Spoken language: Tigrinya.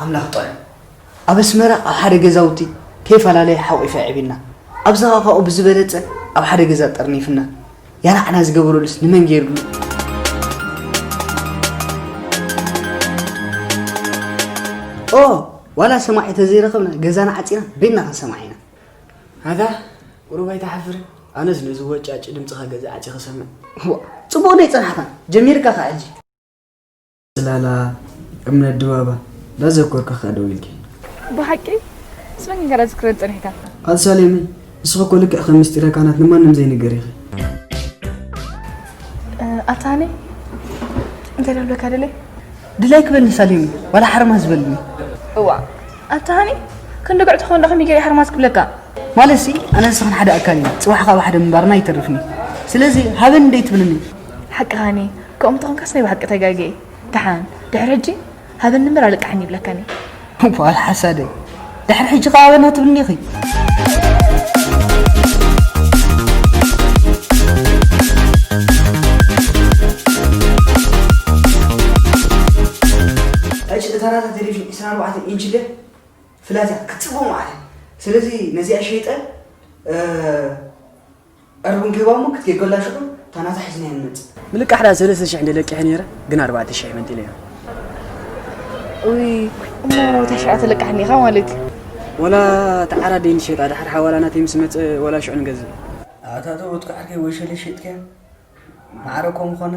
ኣምላኽ ጥዑም። ኣብ ኣስመራ ኣብ ሓደ ገዛውቲ ከይፈላለየ ሓቑፈ ኣዕቢና። ኣብዚ ኸኣ ካብኡ ብዝበለጸ ኣብ ሓደ ገዛ ጠርኒፍና። ያናዕና ዝገበረሉስ ንመን ገይሩሉ? ኦ፣ ዋላ ሰማዒ ተዘይረኸብና ገዛና ዓጺና ቤትና ክንሰማዕ ኢና። ኣታ ቁሩብ ኣይትሓፍርን? ኣነስ ነዚ ወጫጭ ድምጽኻ ገዛ ዓጺ ክሰምዕ። ዋ፣ ጽቡቕ ዶ ይጸናሕካ? ጀሚርካ ከኣ ሕጂ። ጽላላ፣ እምነት ድባባ፣ እንዳዘኮርኩ ከኣ ደው ኢልኪ። ብሓቂ? ስለ ክንገራ ዝክረን ጸኒሕካ። ኣቲ ሳሌመይ፣ ንስኺ እኮ ልክዕ ከም ምስጢረ ካህናት ንማንም ዘይንገር ኢኺ። እ፣ ኣታ ሃኒ፣ እንታይ ደብለካ ደለይ? ድላይ ክበልኒ ሳሌመይ፣ ዋላ ሓርማዝ ዝበልኒ። እዋ፣ ኣታ ሃኒ፣ ክንዲ ጉዕ ትኸውን ዶ ከመይ ገይረ ሓርማዝ ክብለካ? ማለትሲ፣ ኣነ ንስኽን ሓደ ኣካል ኢና። ጽባሕ ካብ ሓደ ምንባርና ኣይተርፍን እዩ። ስለዚ፣ ሃበኒ ደይ ትብልኒ? ሓቅኻ ሃኒ፣ ከምኡ እንተኾንካስ ናይ ብሓቂ ተጋግየ። ደሓን፣ ድሕሪ ሕጂ፣ ሃበኒ እምበር ኣለቅሓኒ ይብለካኒ። ዋላ ሓሳደይ። ድሕሪ ሕጂ ከኣ ሃበና ትብልኒ ኢኺ። ሕጂ እታ ናታ ቴሌቪዥን ዕስራን ኣርባዕተን ኢንች ድያ? ፍላት እያ፣ ክትጽብቕ ማለት እዩ። ስለዚ ነዚኣ ሸይጠ፣ እ፣ ዕርቡን ክህባ እሞ ክትገገላ ሽዑ እታ ናታ ሒዝናያ ንመጽእ። ምልቃሕ ደኣ ሰለስተ ሽሕ እንደ ለቂሐ ነይረ፣ ግን ኣርባዕተ ሽሕ መንጢለያ። ኡይ፣ እሞ እታ ሽዓ ተለቃሕኒ ኢኻ ማለት እዩ። ወላ ተዓራደይ ንሸጣ፣ ድሓር ሓዋላ ናተይ ምስ መጸ ወላ ሽዑ ንገዝእ። ኣታ ተወትካ ዓርከይ ወይ ሸለ ሸጥካያ? ማዕረ ከምኡ ኮነ።